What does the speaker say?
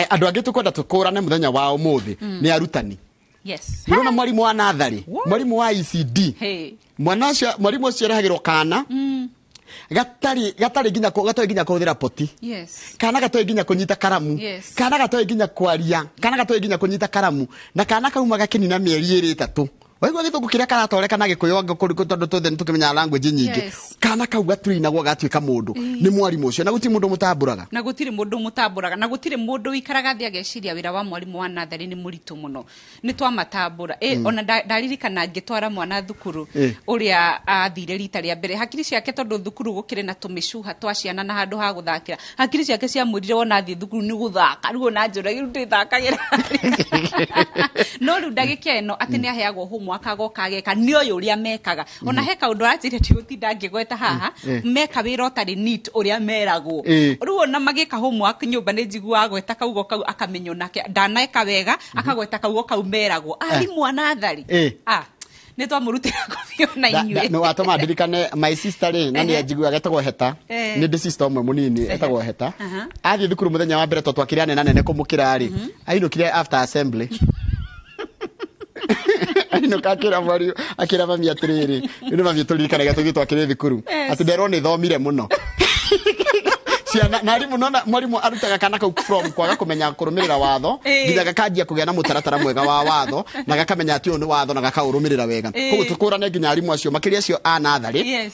Andũ angĩ tũkwenda tũkũrane mũthenya wa ũmũthĩ nĩ arutani. Nĩũrona mwarimũ wa natharĩ, mwarimũ wa ECD, mwana ũcio, mwarimũ ũcio arehagĩrwo kana gatarĩ nginya gatoĩ nginya kũhũthĩra poti, kana gatoĩ nginya kũnyita karamu, kana gatoĩ nginya kwaria, kana gatoĩ nginya kũnyita karamu, na kana kauma gakĩnina mĩeri 2 3, waigua gĩthũngũ kĩrĩa karatoreka na gĩkũyũ anga tondũ tothe nĩtũkĩmenyaga language nyingĩ. Kana kau gatuinagwo gatuĩka mũndũ nĩ mwarimũ ũcio, na gũtirĩ mũndũ mũtambũraga. Na gũtirĩ mũndũ mũtambũraga, na gũtirĩ mũndũ wĩikaraga thĩ ageciria wĩra wa mwarimũ wa natharĩ nĩ mũritũ mũno. Nĩ twamatambũra. Ona ndaririkana ngĩtwara mwana thukuru, ũrĩa athire rita rĩa mbere, hakiri ciake, tondũ thukuru gũkĩrĩ na tũmĩcuha twa ciana na handũ ha gũthakĩra, hakiri ciake ciamwĩrire wona athiĩ thukuru nĩ gũthaka. Rĩu ona njũra rĩu ndĩthakagĩra, no rĩu ndagĩka ĩno atĩ nĩ aheagwo homework, agoka ageka, nĩ oĩ ũrĩa mekaga. Ona he kaũndũ aranjĩire ndigũtinda ngĩgweta haha, meka wĩra ũtarĩ neat ũrĩa meragwo. Rĩu ona magĩka homework nyũmba, nĩ njiguaga gweta kaugo kau, akamenya onake ndaneka wega, akagweta kaugo kau meragwo arimũ a natharĩ. Ah, nĩ twamũrutĩra kobi ona inyuĩ. Nĩ watũma ndirikane my sister rĩ, na nĩ anjiguaga, etagwo Heta. Nĩ ndĩ sister ũmwe mũnini etagwo Heta. Athiĩ thukuru mũthenya wa mbere, tondũ twakĩrĩ anene anene kũmũkĩra rĩ, ainũkire after assembly, ainũka akĩra mwarimũ, akĩra mami atĩrĩrĩ, nĩ mami tũririkanaga tũgĩ twakĩrĩ thukuru, atĩ nderwo nĩ thomire mũno ciana na arimũ nona mwarimũ arutaga kana kau from kwaga kũmenya kũrũmĩrĩra watho nginya gakanjia kũgĩa na mũtaratara mwega wa watho, na gakamenya atĩ ũyũ nĩ watho na gakaũrũmĩrĩra wega. Koguo tũkũrane nginya arimũ acio, makĩria acio a natharĩ.